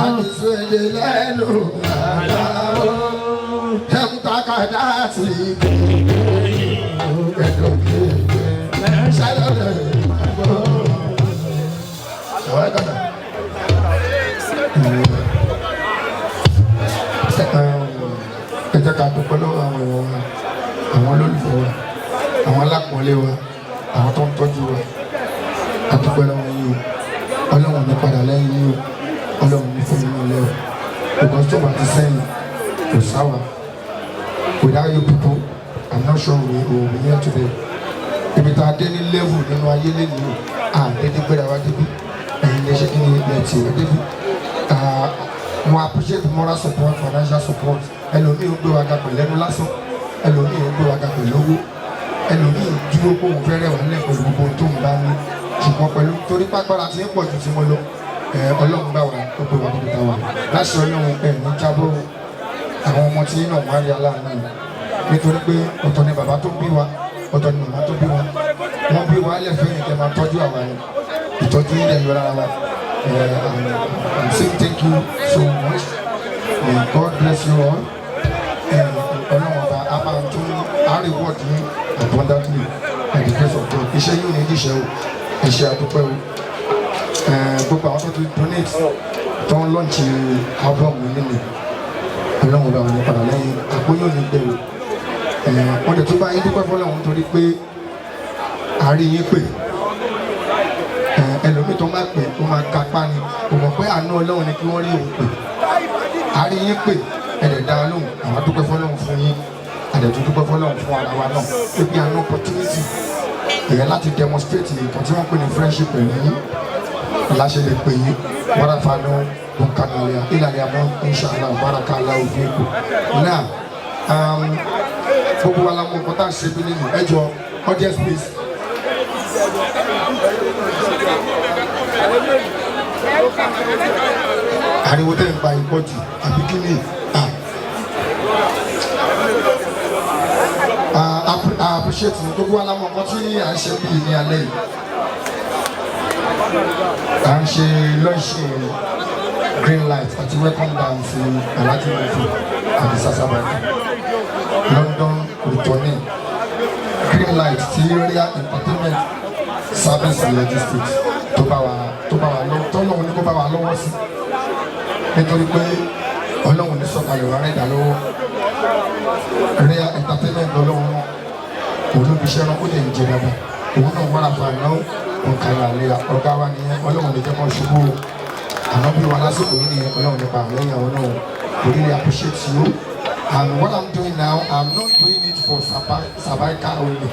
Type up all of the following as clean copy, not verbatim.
Àdìsẹ́lẹ̀ lẹ́nu àlàó ẹ̀mùtàkàdá ti ẹ̀dọ̀ kéèké ṣẹlẹ̀ gbọ́. Ṣàwárí. Ẹ jẹ́ ká dúpẹ́ lọ́wọ́ àwọn èèyàn wa, àwọn olólùfẹ́ wa, àwọn alápọ̀nlé wa, àwọn tó ń tọ́jú wa. A dúpẹ́ lọ́wọ́ yín o. Ọlọ́run ní padà lẹ́yìn yín o. Ọlọ́run ní fún yín lẹ́wọ̀, because tó bá ti sẹ́yìn, kò sáwà. Without you people, I'm not sure we will be here today. Ibi tá a dé ní level nínú ayé lẹ́nu o, à dédé gbéra wá débi. Ẹ̀yin lè ṣe kí ni ilẹ̀ tì wá débi. Mo appreciate moral support, financial support. Ẹlòmíì ó gbé wa ga pẹ̀lú ẹnu lásán, ẹlòmíì ó gbé wa ga pẹ̀lú owó, ẹlòmíì dúró pé òun fẹ́ rẹ̀ wá nílẹ̀ pẹ̀lú gbogbo ohun tó ń bá ní. Ṣùgbọ́n pẹ̀lú torí pàgbára ti ń pọ̀ ju tí mo lọ, Ọlọ́run bá wa, ó gbé wa níbi táwa láṣẹ. Ọlọ́run ẹ̀ ní jábọ́. Àwọn ọmọ tí náà wọ́n á rí aláàánú yìí, nítorí pé ọ̀tọ̀ ni bàbá tó bí wa, ọ̀tọ̀ ni màmá tó bí wa. Wọ́n bí wa lẹ́fẹ̀ẹ́ yìí kẹ́ máa tọ́jú àwa ni. Ìtọ́jú ilẹ̀ yọ lára wa. I'm saying thank you so much. May God bless you all. Ọlọ́run ọba a máa tún á reward yín abundantly by the grace of God. Iṣẹ́ yóò ní ìdíṣẹ́ o. Ẹ ṣé, àdúpẹ́ o. Gbogbo àwọn tó ti donate, tó ń launch album mi nínú, Ọlọ́run ọba wọn ní padà lẹ́yìn, àpò yóò ní gbẹ̀rù. Wọ́n lè tún bá yín dúpẹ́ fọlọ́run torí pé àárí yín pè. Ẹlòmíì tó máa pè, ó máa kápá ni, kò mọ̀ pé àánú Ọlọ́run ni kí wọ́n rí òun pè. Àárí yín pè, ẹ̀dẹ̀ dá lóhùn. Àwọn dúpẹ́ fọlọ́run fún yín, àdẹ̀tún dúpẹ́ fọlọ́run fún ara wa náà pé bí àánú opportunity èyàn láti demonstrate nǹkan tí wọ́n pè ní friendship pẹ̀lú yín láṣẹ lè pè yín. Wàràfàánú nǹkanàlẹ́ ìlànà àmọ́ inshallah baraka Allahu fikum. Now, gbogbo wa la mọ nǹkan tá à ń ṣe bí nínú. Ẹ jọ, audience, please. Ariwo tẹ́ ń pa ìpọ̀ jù, àbí kí ni? Ah. Ah, I appreciate you. Gbogbo wa la mọ nǹkan tí à ń ṣe bí ní alẹ́ yìí. À ń ṣe launch Green Light àti welcome dance Alhaji Murphy Adisa Sabaka London returning. Green Light ti Area Entertainment Service and Logistics tó bá wa lọ, tọ́lọ́run ní kó bá wa lọ́wọ́ sí, nítorí pé Ọlọ́run ní sọ̀kalẹ̀ wà rẹ̀ dá lọ́wọ́. Area Entertainment lọ́lọ́run náà olóbiṣẹ́ náà, ó lè ń jẹ dáadáa. Òun náà wàrà fún àná nǹkan àlẹ́ ọ̀gá wa nìyẹn. Ọlọ́run ní jẹ́ kó ṣubú o. Àná bí wa lásìkò yìí nìyẹn. Ọlọ́run nípa àwọn ẹ̀yìn àwọn náà. We really appreciate you. And what I'm doing now, I'm not doing it for Sabaika only.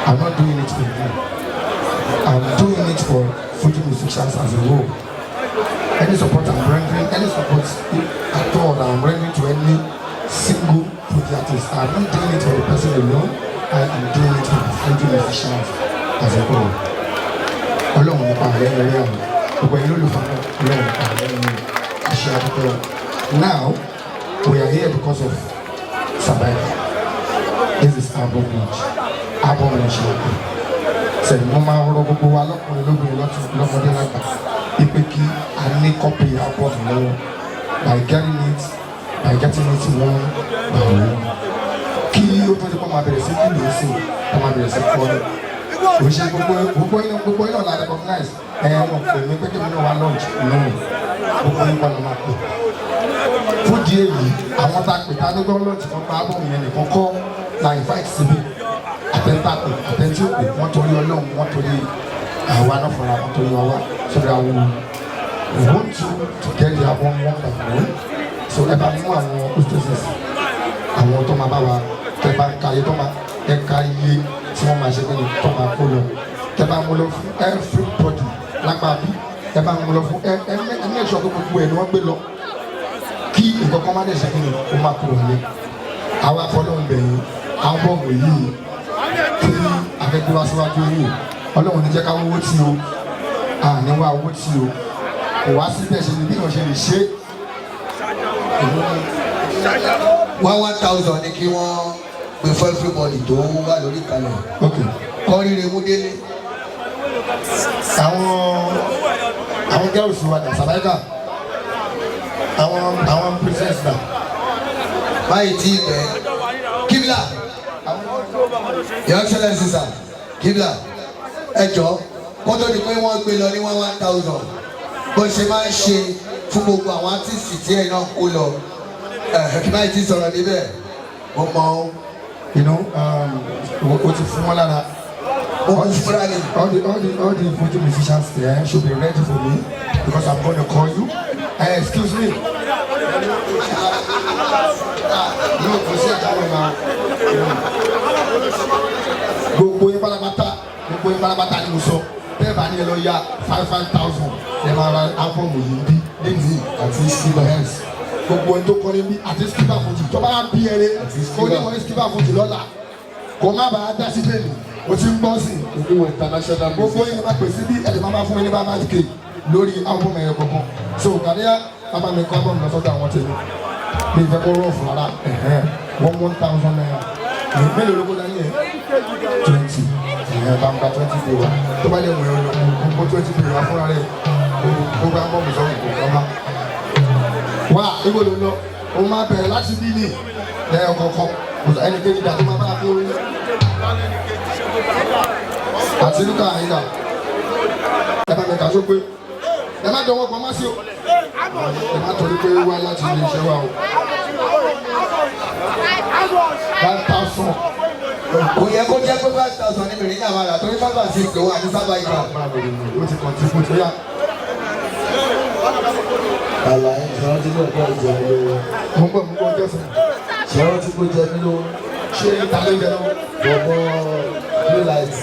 I'm not doing it for you. I'm doing it for Fuji musicians as a whole. Any support I'm rendering, any support at all that I'm rendering to any single Fuji artist, I'm not doing it for the person alone. I am doing it for the Fuji musicians as a whole. Ọlọ́run nípa àlẹ́ ẹ̀rí àwọn gbogbo ẹ̀yin olùfẹ́ náà, Ọlọ́run nípa àlẹ́ ẹ̀rí àṣẹ àdúgbò. Now, we are here because of Sabaika. This is album launch. Album launch yẹn sẹ́yìn, mo máa ń rọ gbogbo wa, lọ́kùnrin, lóbìnrin, lọ́mọdé, lágbà, ipe kí a ní copy album lọ́wọ́ by getting it one by one, kí ó tó di pé máa bẹ̀rẹ̀ sí nílùú sí kó máa bẹ̀rẹ̀ sí kọ́ ni. Kò ṣe gbogbo iná la recognize. Ẹ wọn pè mí pé kí mi náà wá launch. No, gbogbo yín kọ́ ló máa pè. Fún díẹ̀ yìí, àwọn tá a pè tá a ní gbọ́ launch kan pa album yẹn nìkan kọ́ la invite síbi. Àtẹ̀ntà pè, àtẹ̀ntì ò pè, wọ́n torí Ọlọ́run, wọ́n torí àwa náà fúnra wọn, torí wa wá, so that we want you to get the album one by one. So ẹ bá mú àwọn hostesses, àwọn tó máa bá wa, tẹ bá ń ka iye tó máa ẹ ka iye tí wọ́n máa ṣe kí ni tó máa kó lọ. Tẹ bá mú lọ fún everybody lápá bí, ẹ bá mú lọ fún ẹ ẹ ẹ ní ẹ̀ṣọ́ pé gbogbo ẹ̀ ni wọ́n gbé lọ, kí nǹkan kan má dẹ̀ ṣe kí ni ó máa kó wọlé. Àwa fọlọ́run bẹ̀yìn. Album yìí tí akẹ́kọ̀ọ́ wá síwájú yìí, Ọlọ́run ní jẹ́ ká wọ́wọ́ tí o. Àní wá owó tí o kò wá síbẹ̀ ṣe ni bí wọ́n ṣe lè ṣe é. 1,000 ni kí wọ́n gbé fún everybody tó wà lórí ìkàlẹ̀. Ok. Kọ́ ríre mú délé. Àwọn girls wa dà, sàbáyíkà, àwọn princess dà? Báyìí tí ìgbẹ́ kíbla, Your Excellency sir, kíbla, ẹ jọ, kó tó di pé wọ́n gbé lọ ní 1,000, bó ṣe máa ń ṣe fún gbogbo àwọn artist tí ẹ̀ náà kó lọ ẹ̀ kí báyìí ti sọ̀rọ̀ níbẹ̀, mo mọ̀ ọ́. O ti fún wọn lára. Mo kún fúnra ni. All the Fuji musicians there should be ready for me because I'm going to call you. Excuse me. No, kò sí ẹ̀ka wọn máa. Gbogbo yín pátápátá, gbogbo yín pátápátá ni mo sọ. Bẹ́ẹ̀ bá ní ẹ lọ ya 5,000 ẹ máa ra album yìí bí lẹ́yìn Àti Skiba. Yes. Gbogbo ẹni tó kọ́ ní bí àti Skiba Fuji tó bá bí ẹrẹ kó ní wọ́n Skiba Fuji lọ́la kó má bàa dá sí tèmi o ti ń gbọ́ sí i. Oníwọ̀ international. Gbogbo yín máa pè sí bí ẹ̀dẹ̀ máa fún mi ní bá máa ké lórí album ẹ̀yọ kọ̀ọ̀kan. So kàdéyà bàbá mi kọ́ album lọ́sọ́dọ̀ àwọn tèmi mi ìfẹ́ kó rọ̀fù rárá. 1,000 naira mélòó ló kó dání yẹn? 20 ìyẹn bá ń gba 20 pé wa tó bá dẹ̀ wọ̀ ẹ́ lọ kó 20 pé wa fúnra rẹ̀ kó bá mọ̀ mi sọ́kùn kó kọ́ bá wá ibo ló lọ. O máa bẹ̀rẹ̀ láti bí ní lẹ́yìn kọ̀ọ̀kan ẹnì kejì dà tó máa bá a kó àti lúkà àyìnlá. Ẹ bá mi kà só pé ẹ má dọwọ́ pọ̀ má sí o, ẹ má torí pé wá láti ilé iṣẹ́ wa o. 1,000. Kò yẹ kó jẹ́ pé 5,000 ní mìíràn náà máa rà torí five and six ló wà ní sábà ìgbà. Ó ti contribute ó yá. Àlàyé ṣe rántí pé ẹ̀kọ́ ìjẹ mi lówó. Mo ń bọ̀, mo ń bọ̀ jọ́sìn. Ṣe rántí pé jẹ mí lówó. Ṣé ìta ló jẹ lọ́wọ́? Bọ̀bọ̀ blue light.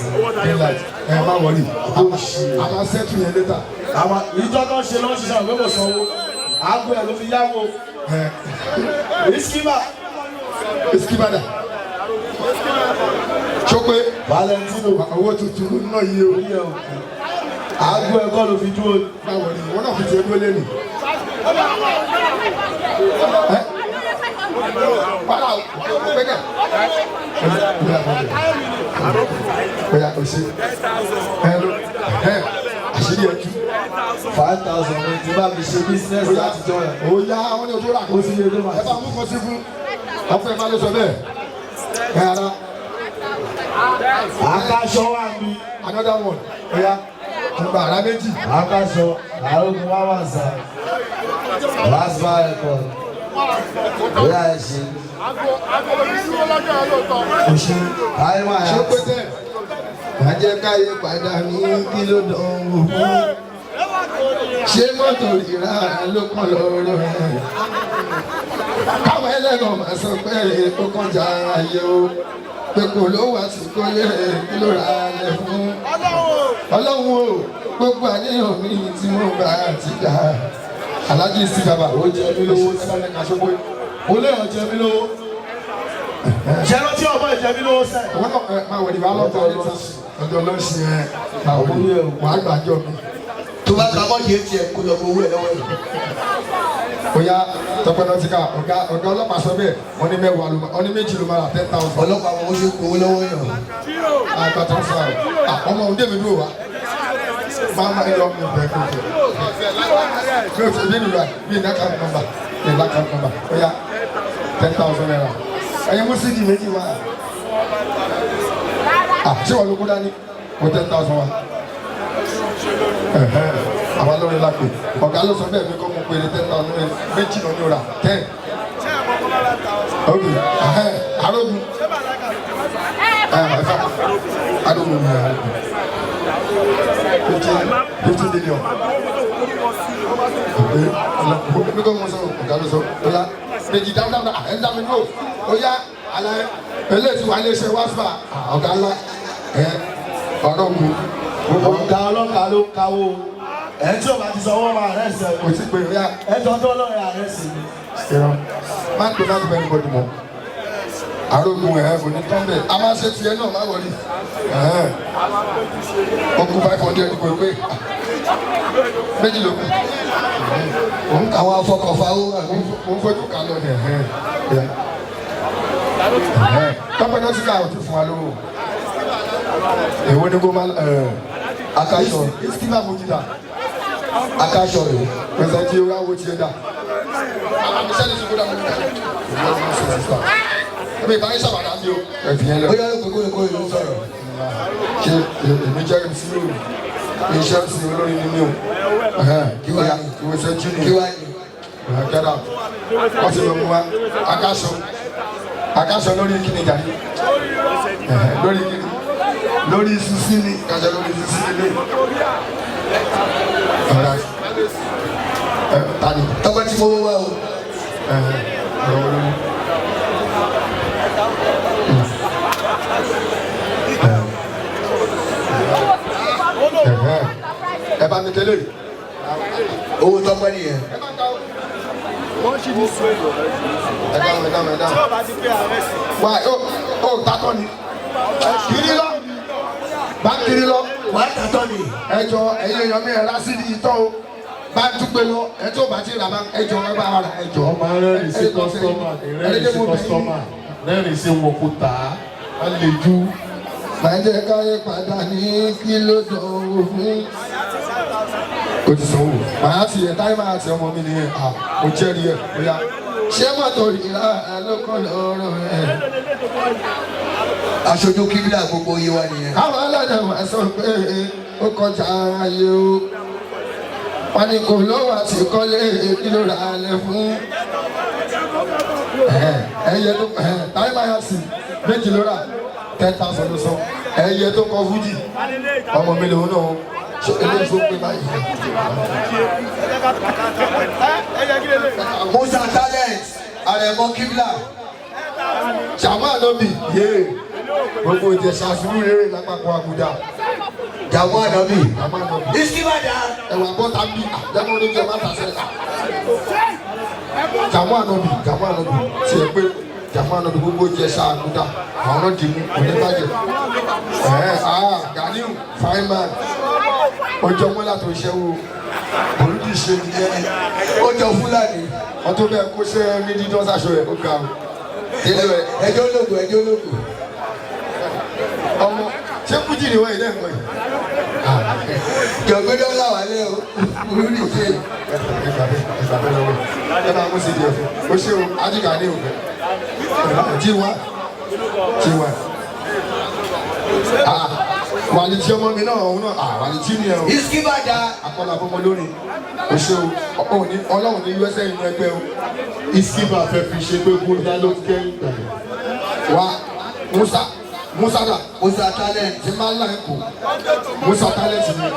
Green light, ẹ má worry, a máa settle yẹn later. Àwọn ìjọ tó ń ṣe lọ́n ṣiṣẹ́ òwe kò sanwó, àgbo ẹ̀ ló fi yáwó. Ìskímà. Eskibada sọ pé Valentino. Owó tuntun ló ná yìí o. Orí ẹ̀ o, àgbo ẹ̀ kọ́ ló fi dúró. Má worry, wọn náà fi tiẹ̀ dúró lẹ́nu. Ẹ wàhálà o gbẹgẹ bóyá o ṣe ẹ ló ẹ àṣírí ẹ tú. 5,000 ní tí bá fi ṣe business láti jọ ẹ̀. Ó yá, àwọn ní o tó rà kó Ó ti yẹ kó máa ẹ bá mú kan sí fún ọ̀fẹ́ má ló sọ bẹ́ẹ̀ ẹ ara. Àkàṣọ wà mí. Another one, ó yá, nígbà ara méjì. Àkàṣọ àrògùn wá wà sá. Last bar record. Bóyá ẹ ṣe. O ṣe. Ayé máa ṣé yà. Pé tẹ má jẹ́ káyé padà ní kí ló dán wò fún ṣé mọ́tò rírà ló kàn lọ́rọ̀ ẹ̀ káwọn ẹlẹ́gàn máa sọ pé ó kàn já ayé o, pé kò ló wá sí kólé, kí ló ra lẹ̀ fún ọlọ́run o. Gbogbo àníyàn mi tí mo bá ti dà, alájí sí bàbá. Ó jẹ mí lówó. Ẹ bá mi kà sóko. Mo lè hàn jẹ mí lówó. Ṣé rántí ọmọ ìjẹ mí lówó sẹ́ẹ̀? Owó náà ẹ máa wọlé wàá lọ́tọ̀ ọjọ́ lọ́sìn ẹ máa wọlé wàá gbàjọ mi. Tó bá ka mọ́ọ̀dì ATM kó lọ fún owó ẹ̀ lọ́wọ́ ẹ̀. Ó yá, Tọpẹ náà ti ká ọ̀gá ọ̀gá ọlọ́pàá sọ bẹ́ẹ̀, wọ́n ní mẹ́wàá ló máa, wọ́n ní méjì ló máa rà, 10,000. Ọlọ́pàá wọn ó ṣe kó owó lọ́wọ́ yàn. Àgbà tó ń fa ọmọ òun dèmi dúró wa máa ma ẹyọ mi bẹ́ẹ̀ kó jẹ mi ò tí mi nìyà mi ní account number, mi ní account number. Ó yá, ₦10,000. Ẹ̀yin mú sídìí méjì wá. Ṣé wọ́n ló kó dání kó 10,000 wa? Àwa lórí la pè, ọ̀gá ló sọ bẹ́ẹ̀, mi kọ́ mo pè ní 10,000 méjì náà ní o rà 10. Ok, arógun arógun mi, arógun 50 50 million. Mi kọ́ mo sọ, ọ̀gá ló sọ. Ó yá, méjì dáhùn dáhùn, ẹ̀ ń dá mi dúró. Ó yá, alẹ́ eléyìí tí wàá lè ṣe wá fà ọ̀gá ńlá ẹ̀ ọ̀rọ̀ mu. Ọ̀gá ọlọ́pàá ló kawó. Ẹ̀ tí ò bá ti sanwó máa rẹ̀ ṣẹ̀. Kò sí pé ó yá. Ẹ jọ tó lọ́rẹ̀ àrẹ́ sí mi. Irọ́, má tó láti bẹ́ẹ̀ ní bọ́dù mọ́. Arógun ẹ̀ kò ní tán bẹ́ẹ̀. A máa ṣe tiẹ̀ náà, má wọlé. Ó kú 500 kò pé. Méjì ló kù. Àwọn afọkànfàwọ́. Mo ń fojú kà lọ ní ẹ̀hẹ́n. Tọ́pẹ́ náà ti ká òtún fún wa lówó. Èwo ni kó máa Akaṣọ. Iskila Mojida. Akaṣọ rẹ̀. Pẹ̀sẹ̀ tí o wo tiẹ̀ dà. Àmì sẹ́ni sùkúrú dà mọ́ ẹ̀mí ìbáyé sábàdà mi o. Ẹ fi yẹn lọ. Ó yára pé kóyè kóyè ló ń sọ̀rọ̀. Ṣé èmi jẹ́ MC lórí? Iṣẹ́ MC olórin ni mí o. Kí wá ní? Ìwé ṣe jí ni. Kí wá ní? Get out. Wọ́n ti lọ mú wa. Akáṣọ. Akáṣọ lórí kíni jàre? Lórí kíni? Lórí sisi ni. Akáṣọ lórí sisi ni. Ọ̀rá. Tani. Tọ́pẹ́ tí mo wá o. Ọ̀rọ̀ olórí. Ẹ bá mi tẹ́lẹ̀ yìí. Owó tọ́pẹ́ nìyẹn. Ẹ dáhùn, ẹ dáhùn, ẹ dáhùn. Wá ó tatọ́ ni. Kiri lọ. Bá kiri lọ. Wà á tàtọ́ ni. Ẹ jọ ẹ̀yin èèyàn mi ẹ̀ rà sí ìtọ́ o. Bá ń túgbe lọ, ẹ tó bá ti rà bá ẹ jọ ẹ bá rà ẹ jọ. Ọmọ rẹ́rìn sí kọ́sítọ́mà, rẹ́rìn sí kọ́sítọ́mà, rẹ́rìn sí wọn kò tà á, wọ́n lè jú. Bàjẹ́ káyé padà ní kí ló dánwò fún. O ti sanwó. Màá ti ẹ̀ táyé máa ti ọmọ mi nìyẹn. À mo jẹ́rìí ẹ̀ bóyá. Ṣé mọ́tò ìlà ló kọ́ lọ́rọ̀ ẹ̀? Aṣojú kíbílà gbogbo iye wa nìyẹn. Káwọn ọlọ́dẹ máa sọ pé ó kọjá ayé o. Wọ́n ní kò lówó àti kọ́lé kí ló ra alẹ́ fún. Ẹyẹ tó táyé máa yà sí méjì ló rà 10,000 ló sọ. Ẹyẹ tó kọ fújì ọmọ mi lòun náà ṣe eléyìí tó pé báyìí. Musa Talent, Àrẹ̀mọ kíbílà. Jàmá lóbi yéé gbogbo Ìjẹ̀ṣà sùúrù rere lápapọ̀ àgùdà. Jàmọ́ ànábì. Jàmá lóbi. Iskibada. Ẹ̀wà bọ́ta bí àjẹmọ́ oníjẹ má ta sẹ́ta. Jàmọ́ ànábì, Jàmọ́ ànábì tiẹ̀ pé Jàmọ́ ànábì gbogbo Ìjẹ̀ṣà àgùdà àwọn náà dì mú kò ní bàjẹ́. Ganiu fine man ọjọ́ mọ́lá tó ṣẹ́ wo olùdí ṣe nìyẹn. Ó jọ Fúlàní. Wọ́n tó bẹ́ẹ̀ kó ṣe ní dídán sáṣọ ẹ̀ ó ga o. Délé ẹ̀ Ẹjọ́ ológun, ẹjọ́ ológun. Ọmọ ṣé Fújì ni wọ́n yìí lẹ́ẹ̀kan yìí? Jọ̀gbé dọ́là wà lé o. Olùdí ṣe. Ẹ gbà bẹ́ẹ̀ lọ́wọ́. Ẹ máa mú sí di ọ̀fẹ́. O ṣe o, Ajíkà ní òfẹ́. Jíwa Jíwa. Wàlí tí ọmọ mi náà òun náà wàlí tí ni ẹ o. Iskibada. Akọ́lá fọmọ lórí. O ṣe o, Ọlọ́run ní USA inú ẹgbẹ́ o. Iskiba fẹ́ fi ṣe pé bóyá ló kẹ́yìn gbà. Wa Musa Musa dà. Musa Talent. Ti máa ń là ń kó. Musa Talent ni.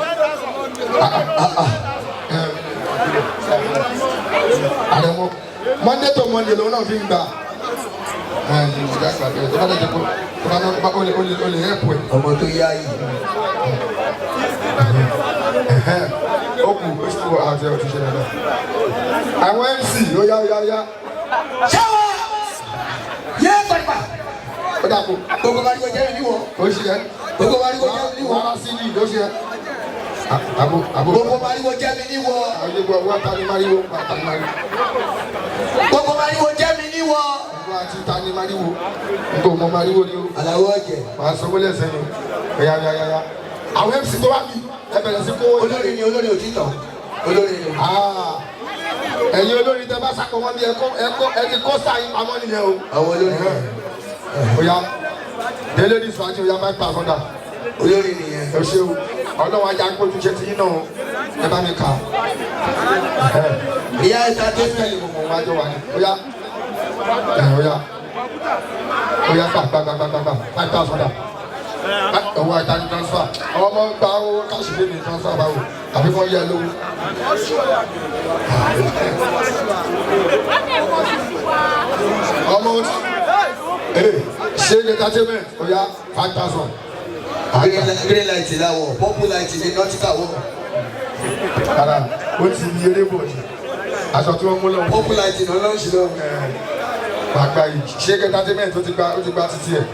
Àrẹ̀mọ Monday to Monday lòun náà fi ń gbà. Ìjà gbàgbé tó bá dẹ̀ kó tó bá náà ó lè ó lè ó lè help ẹ̀. Ọmọ tó yá yìí. Ó kù ó sì kú àti ọtún ṣe dáadáa. Àwọn MC ó yá ó yá ó yá. Ṣáwá! Yé pàpà! Ó dàpọ̀. Gbogbo mariwo jẹ́ mi níwọ̀. Ó ṣe ẹ́. Gbogbo mariwo jẹ́ mi níwọ̀. Wàhálà sí ní ìdó ṣe ẹ́. Àbò àbò. Gbogbo mariwo jẹ́ mi níwọ̀. Àyẹ̀wò wá tani mariwo wá tani mariwo. Gbogbo mariwo jẹ́ mi níwọ̀. Wá ti tani mariwo. N kò mọ mariwo ni o. Àlàó ọ̀jẹ̀. Màá sanwó lẹ́sẹ̀ ni. Ẹ̀yà yá yá yá. Àwọn MC tó wá bí ẹ bẹ̀rẹ̀ sí kó. Olórí ni olórí òtítọ́. Olórí ni. Ẹ̀yin olórí tẹ bá sakọ wọn bí ẹ̀kọ́ ẹ̀kọ́ ẹni kọ́ sáyìn pamọ́ nìyẹn o. Àwọn olórí ni. Oya délé ní sọ́jú oya 5,000 dà. Olórí nìyẹn. Ẹ ṣe o, Ọlọ́run ajá gbójú ṣe ti yín náà ẹ bá mi kà. Ìyá entertainment. Mo mọ̀ wájú wa ni. Oya oya oya gbà gbà gbà gbà gbà 5,000 dà. Owó ajá ní transfer. Ọmọ gba owó káṣí fún mi transfer báwo àbí kọ́ yẹ lówó. Ọmọ ṣe entertainment oya 5,000. Green light la wọ̀, purple light ni nautical wọ̀. Rárá, ó ti di eré bọ̀ ni. Aṣọ tí wọ́n mú lọ. Purple light ni ọlọ́run ṣe lọ. Wàá gba yìí. Ṣé entertainment ó ti gba títí ẹ̀?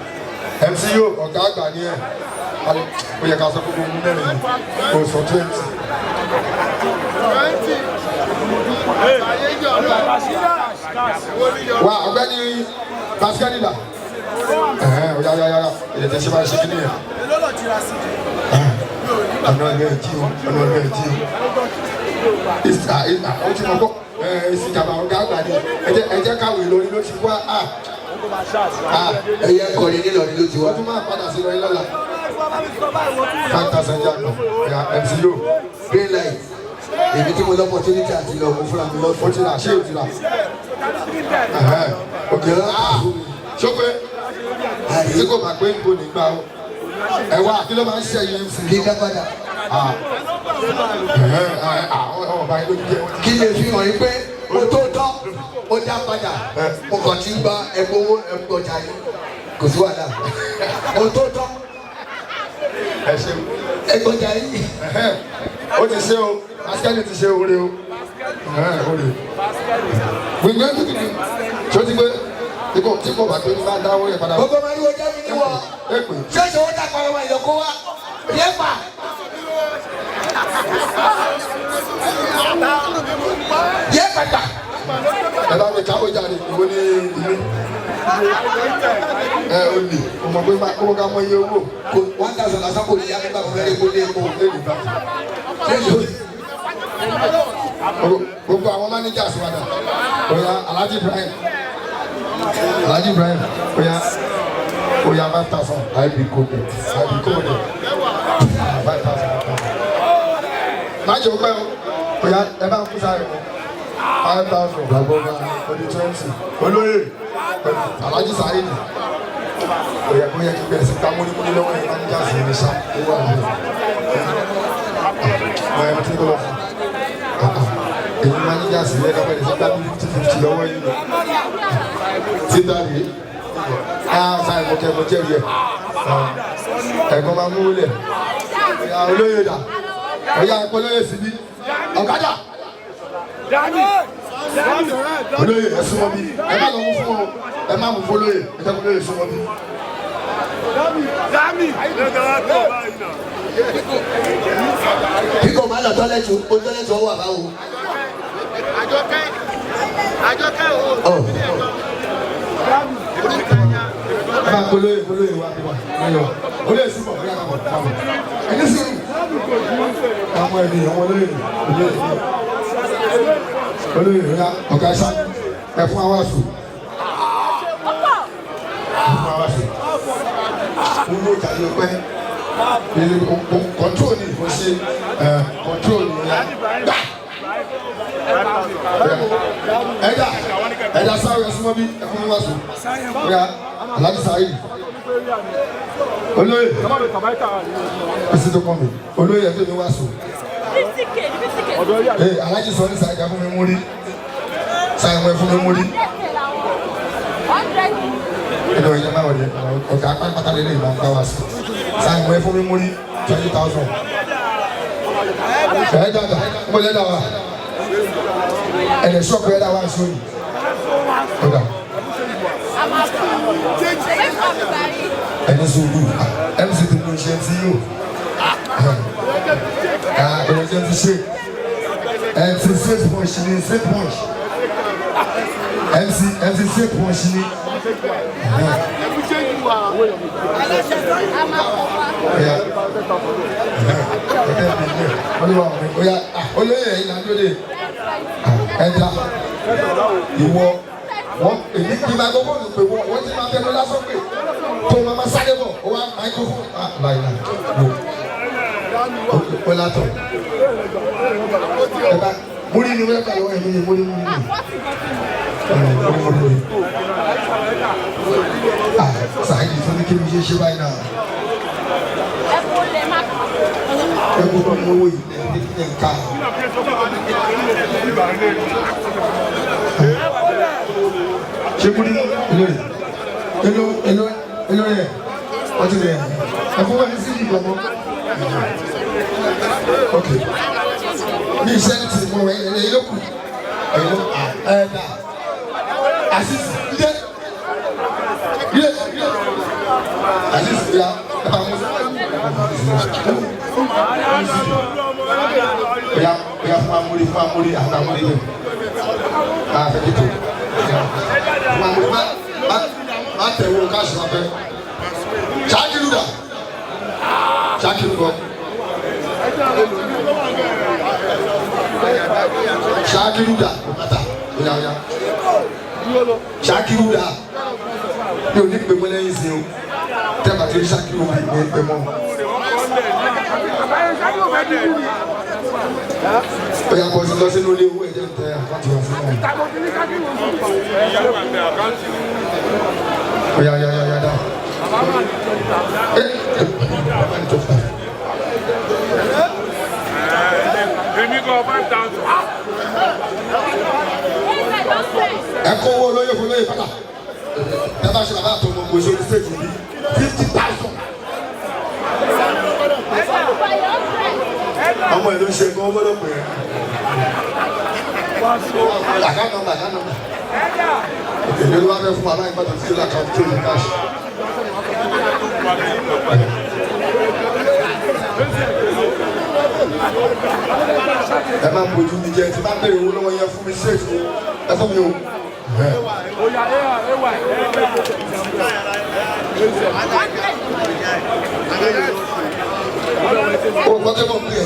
MC yóò ọ̀gá àgbà ní ẹ̀. Ó yẹ ká sọ fún gbogbo mẹ́rin kò sọ 20. Wa ọ̀gbẹ́ni Pascal da. Ẹ̀hẹ́n, ó yá yá yá, èyí tẹ́ ṣe máa ṣe kí nìyẹn. Ọ̀nà ẹ̀mí ẹ̀ jí o, ọ̀nà ẹ̀mí ẹ̀ jí o. Ìsà ìsà ó ti mọ̀ kọ́ ìsìkàbà ọ̀gá àgbà ni ẹ jẹ́ káwé lórí ló ti wá à. Ẹyẹ kọrin nílọrin ló ti wá. Ó tún máa padà sí lórí lọ́la. 5,000 yàtọ̀ ya MC yóò. Green light, èmi tí mo lọ opportunity àti lọ mo fúnra mi lọ. Ó ti rà, ṣé o ti rà? Ok, ṣó pé tí kò bá pé ń bò nígbà o. Ẹ wá, kí ló máa ń ṣe yín sí? Kí n dá padà. Àwọn ọba yín ló jẹ́ wọ́n ti. Kí lè fi hàn yín pé o tó tọ́ ó dá padà, mo kàn ti ń gba ẹgbẹ́ owó ẹgbẹ́ ọjà yìí, kò sí wàhálà, o tó tọ́. Ẹ ṣeun. Ẹgbẹ́ ọjà yìí. Ó ti ṣe o, Pascal ti ṣe oore o, oore gbìngbìn gbìngbìn tí ó ti gbé tí kò bá pé ní bá dáwọ́ yẹn padà. Gbogbo máa ń wo jẹ́ mi níwọ̀. Ẹ pè. Ṣé ìṣòwò dà pàrọ̀ wọn ìyókù wa yẹ pa. Yẹ pàtà. Ẹ bá mi káwé jáde, ìwọ ní ìlú ẹ ò lè o mọ̀ pé owó ká mọ iye owó. Kò 1,000 lásán kò ní yá nígbà mo fẹ́ rí kó lé epo. Lè bá. Ṣé ìṣòwò. Gbogbo àwọn managers wa dà? Oya, Alhaji Ibrahim, Alhaji Ibrahim, oya oya, 5,000. IB coded. IB coded, 5,000. Má jẹ́ òpẹ́ o. Oya, ẹ bá ń kú sáré wọn 5,000. Gbàgbọ́ bá. Odi 20. Olóyè Alhaji Saheed, oya, kó yẹ kí bẹ̀rẹ̀ sí ká múnímúní lọ́wọ́ yẹn. Managers yẹn ní sá ó wà ní ọ̀ ẹ̀ tí kò lọ fún èyí. Managers yẹn ká bẹ̀rẹ̀ sí ká ní 50-50 lọ́wọ́ yìí lọ títà rí. Ah, sáyẹn mo kẹ́ mo jẹ́rìí ẹ̀. Ẹ̀gbọ́n máa mú wọlé. Oya, olóyè dà? Oya, ẹ̀kọ́ olóyè síbí. Ọ̀kadà olóyè, ẹ súnmọ́ bí. Ẹ má lọ mú fún ọ, ẹ má mú fún olóyè. Ẹ jẹ́ kó olóyè súnmọ́ bí. Bí kò máa lọ toilet, o toilet ọwọ́ àbáwo. Àjọkẹ́, Àjọkẹ́ o. Ọ̀. Ẹ bá olóyè, olóyè wa bí wa, olóyè wa, olóyè súnmọ́. Oya, ká bọ̀, ká bọ̀. Ẹni sùúrù, àwọn ènìyàn wọn. Olóyè, olóyè, olóyè, oya, ọ̀gá sá ẹ fún wa sùn, ẹ fún wa sùn. Owó ìtàgé pẹ́ control ni kò ṣe control ni. Oya, gbà ẹ̀dá ẹ̀dá sáré, ẹ súnmọ́ bí, ẹ fún wa sùn. Oya, Alhaji Saheed, olóyè, èsì tó kàn mí, olóyè, ẹ tó mi wá sùn. 50K, 50K. Ee, Alhaji sọ ní Saheed, ẹ fún mi múrí. Saheed, ẹ fún mi múrí. 100. Ẹ̀dọ̀ ìjọba máa wọlé ọ̀gá pátápátá lélẹ̀ ìmọ̀ nǹkan wá sùn. Saheed, ẹ fún mi múrí 20,000. Ẹ̀ dàda mo lẹ́ dà wá ẹ̀dẹ̀ sọ́ọ̀kù ẹ̀ dà wá sóyè ọ̀gá. Ẹni sùúrù, MC ti mú iṣẹ́ tí yóò ẹ̀rọ ṣe ti ṣe MC six punch ni, six punch MC, MC six punch ni. Oya, olúwa mi, oya, olóyè, ẹ̀yin náà lóde ẹja ìwọ wọn. Èmi kí microphone pé wọn, wọn ti máa fẹnu lásán pé tó máa ma sáré bọ̀. Ó wá microphone, ah, láyé wò ó látọ̀. Ẹ bá múrí ni wọ́n bá lọ́wọ́ ẹ̀mí ni múrí, múrí ni múrí, múrí ni. Ah, Saheed tó ní kí mi ṣe ṣe báyìí náà. Ẹ kó tó mú owó yìí ẹ ní ká. Ṣé múrí èlò rẹ̀, èlò, èlò, èlò rẹ̀ ọtí rẹ̀ ẹ fún wọn sí ìgbàgbọ́. Ok, ní iṣẹ́ ti mọ̀ ẹ̀ ẹ̀ ló kù ẹ̀ ló ẹ̀ dà àṣìṣe ǹjẹ́. Aziz ya ẹ bá mú. Oya oya, fún amúrí, fún amúrí, àwọn amúrí lè máa fẹ́ kí tó fún amúrí. Má má má tẹ̀ wo káàsì máa fẹ́. Ṣáàkìlú dà? Ṣáàkìlú kọ́. Ṣáàkìlú dà? Kò má ta. Oya oya, ṣáàkìlú dà? Mi ò ní pè mọ́ lẹ́yìn sí o. Tẹ́ bá ti rí ṣáàkìlú mi ní pè mọ́. Oya, bọ̀ sí lọ sínú ilé owó ẹ̀jẹ̀ ń tẹ account wa fún mi. Oya oya oya dá. Ẹ ẹ bàbá ní tó fà. Èmi kò 5,000. Ẹ kó owó olóyè fún olóyè padà. Ẹ bá ṣe bàbá àtọmọ kò ṣe orí stage yìí 50,000. Ọmọ ẹ ló ń ṣe nǹkan, ó gbọ́dọ̀ pè é. Account number, account number. Èmi ló wá fẹ́ fún wa láì gbọ́dọ̀ sí ilé account tó ní cash. Ẹ má bójú mi jẹ. Tí bá bèrè owó lọ́wọ́ yẹn, fún mi straight o. Ẹ fún mi o. Oya, ewa O gbọ́ pé mo ń pè é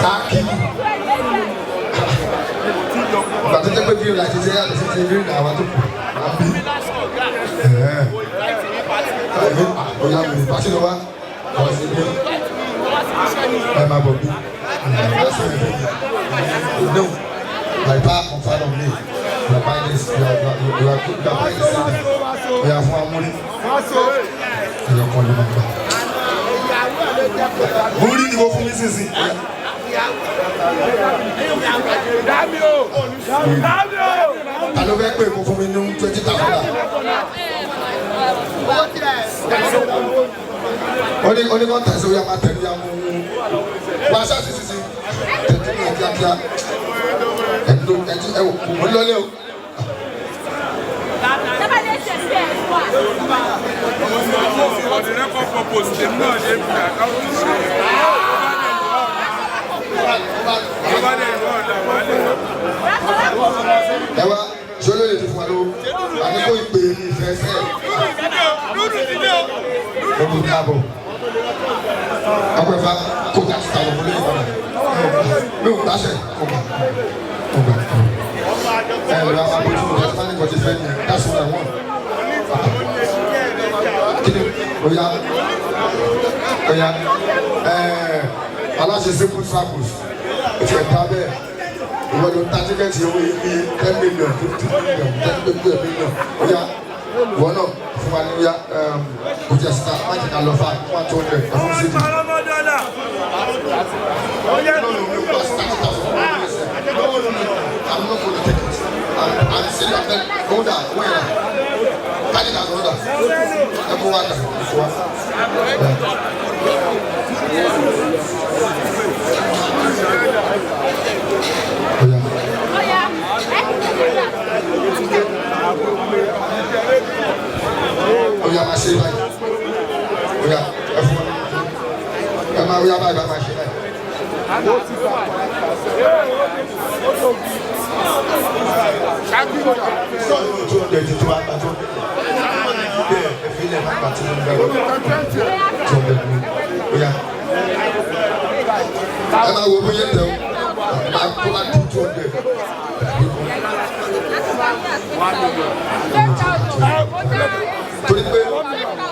sáàkì. Ìgbà tó jẹ́ pé bí ìlà ti ṣe yàtọ̀ sí ti rí ìrìn àwọn tó kù máa ń bí. Ọ̀ya mi pàṣẹ lọ wá ọ̀ sí bí ẹ máa bọ̀ bí. No, my power confirm on me. You are buying this, you are buying this thing. Oya, fún amúrí. Ẹyọ kan ló máa gbà. Múrí ni mo fún mi sísìn. Dami o. Dami o. Ta ló fẹ́ pè kó fún mi ní 20,000? Ó ní kọ́ tẹ̀sí. Oya, máa tẹ̀lé ya mú wá ṣáàṣì sísìn. Tẹ̀tí ní kíákíá. Ẹ̀dùn ẹ̀dùn ẹ̀ wò mo lọ́lé o. For the record purpose, tèmi náà ṣe fi account ṣe. Tó bá dẹ̀ ìlú ọ̀dà wà lè. Ẹ wá sọlọ lè ti fún wa lówó àti kó ìpè mi ìfẹ́ sẹ́ẹ̀. Lórí káàbọ̀ ọpẹ́ fa kó ká ti tàwọn olóyè padà. Mi ò dáṣẹ kó gbà, kó gbà. Ẹ lọ àwọn abójú mi ẹ̀ka ní kọtí fẹ́ nìyẹn. That's what I want. Kí ni? Oya oya, ẹ aláṣẹ Simple Travels o ti ẹ̀ ta bẹ́ẹ̀. Ìwọ ló ń ta ticket owó yìí bíi 10 million, 50 million, ten gbogbo ẹ̀ million. Oya, ìwọ náà fún wa ní. Oya, kò jẹ́ sita, má jẹ́ ká lọ fà fún wa 200 ẹ̀ fún sídìí. No, no, no, pass 30,000. No, no, no, I'm not going to take it. I'm serious. I'm telling you. Hold on, wait. 30,000, hold on. Ẹ kó wa dà, ẹ kó wa. Oya. Oya, máa ṣe báyìí. Oya, ẹ fún wa. Ẹ máa oya báyìí, bá máa ṣe báyìí. Sọ́ọ̀nù 200 tó wá gba 200. Bẹ́ẹ̀ ẹ fi ilẹ̀ máa gba 200. 200 ní. Oya. Ẹ máa wo bóyá tẹ o. Máa kó máa dín 200.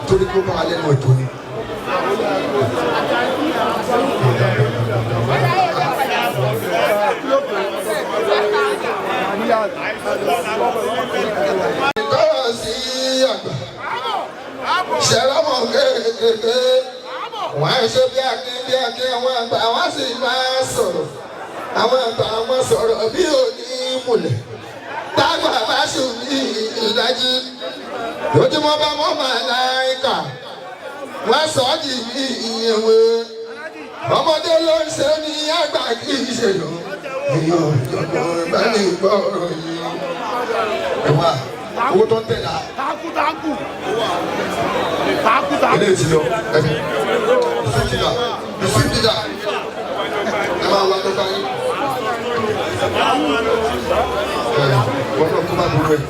Torí pé ó bá wa lẹ́nu ètò ni. Ìtọ́rọ̀ sí àgbà. Ṣẹ̀rọ̀mọ̀ kéékèèké. Wọ́n á ṣe bí akin bí akin. Àwọn àgbà wọ́n sì máa sọ̀rọ̀. Àwọn àgbà wọn sọ̀rọ̀ bí òní múlẹ̀. Tágbà bá sùn ní ìdájí. Lójúmọ́ bá mọ́ màláìkà. Wọ́n sọ ọ́ di bí ìyẹ̀wé. Ọmọdé ló ń ṣe ní àgbà kì í ṣe lò. Èèyàn ìjọba bá ní gbọ́rọ̀ yìí. Ẹ wá. Owó tó ń tẹ̀ la. Eléyìí ti lọ ẹbí. Swift leader, the swift leader. Ẹ máa wá tó báyìí. Ẹ wọ́n náà kó má burú ẹ̀.